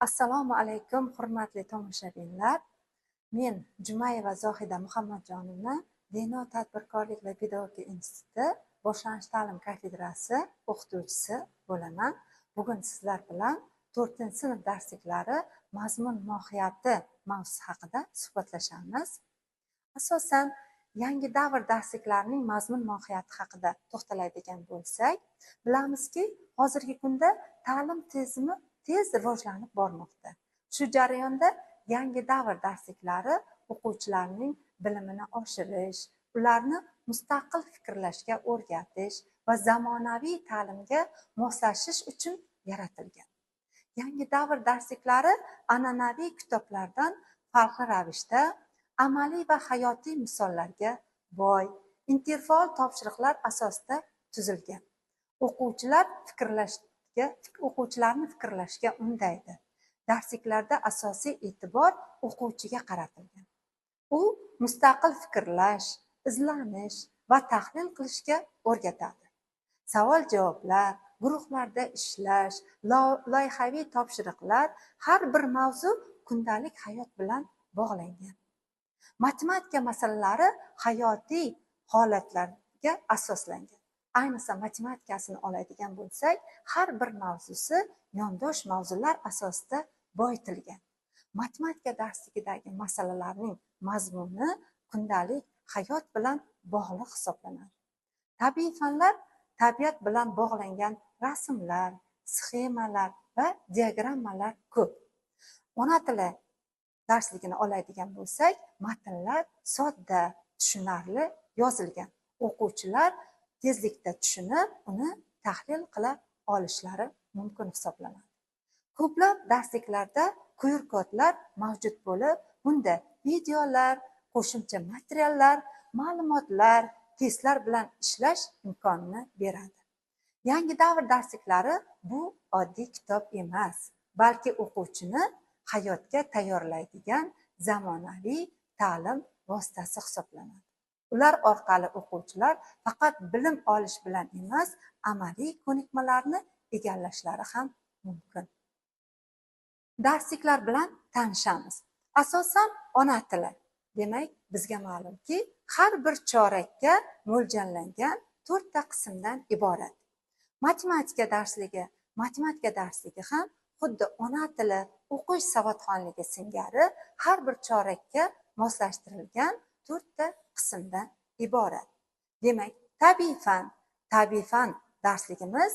Assalomu alaykum, hurmatli tomoshabinlar. Men Jumayeva Zohida Muhammadjonovna, Deno tadbirkorlik va pedagogika instituti boshlang'ich ta'lim kafedrasi o'qituvchisi bo'laman. Bugun sizlar bilan 4-sinf darsliklari mazmun mohiyati mavzusi haqida suhbatlashamiz. Asosan yangi davr darsliklarining mazmun mohiyati haqida to'xtaladigan bo'lsak, bilamizki, hozirgi kunda ta'lim tizimi tez rivojlanib bormoqda. Shu jarayonda yangi davr darsliklari o'quvchilarning bilimini oshirish, ularni mustaqil fikrlashga o'rgatish va zamonaviy ta'limga moslashish uchun yaratilgan. Yangi davr darsliklari an'anaviy kitoblardan farqli ravishda amaliy va hayotiy misollarga boy, interfaol topshiriqlar asosida tuzilgan. O'quvchilarni fikrlashga undaydi. Darsliklarda asosiy e'tibor o'quvchiga qaratilgan. U mustaqil fikrlash, izlanish va tahlil qilishga o'rgatadi. Savol-javoblar, guruhlarda ishlash, loyihaviy topshiriqlar, har bir mavzu kundalik hayot bilan bog'langan. Matematika masalalari hayotiy holatlarga asoslangan. Ayniqsa matematikasini oladigan bo'lsak, har bir mavzusi yondosh mavzular asosida boyitilgan. Matematika darsligidagi masalalarning mazmuni kundalik hayot bilan bog'liq hisoblanadi. Tabiiy fanlar tabiat bilan bog'langan rasmlar, sxemalar va diagrammalar ko'p. Ona tili darsligini oladigan bo'lsak, matnlar sodda, tushunarli yozilgan. O'quvchilar tezlikda tushunib, uni tahlil qila olishlari mumkin hisoblanadi. Ko'plab darsliklarda QR kodlar mavjud bo'lib, bunda videolar, qo'shimcha materiallar, ma'lumotlar, testlar bilan ishlash imkonini beradi. Yangi davr darsliklari bu oddiy kitob emas, balki o'quvchini hayotga tayyorlaydigan zamonaviy ta'lim vositasi hisoblanadi. Ular orqali o'quvchilar faqat bilim olish bilan emas, amaliy ko'nikmalarni egallashlari ham mumkin. Darsliklar bilan tanishamiz. Asosan ona tili. Demak, bizga ma'lumki, har bir chorakka mo'ljallangan 4 ta qismdan iborat. Matematika darsligi, matematika darsligi ham xuddi ona tili o'qish savodxonligi singari har bir chorakka moslashtirilgan 4 ta qismdan iborat. Demak, tabiiy fan darsligimiz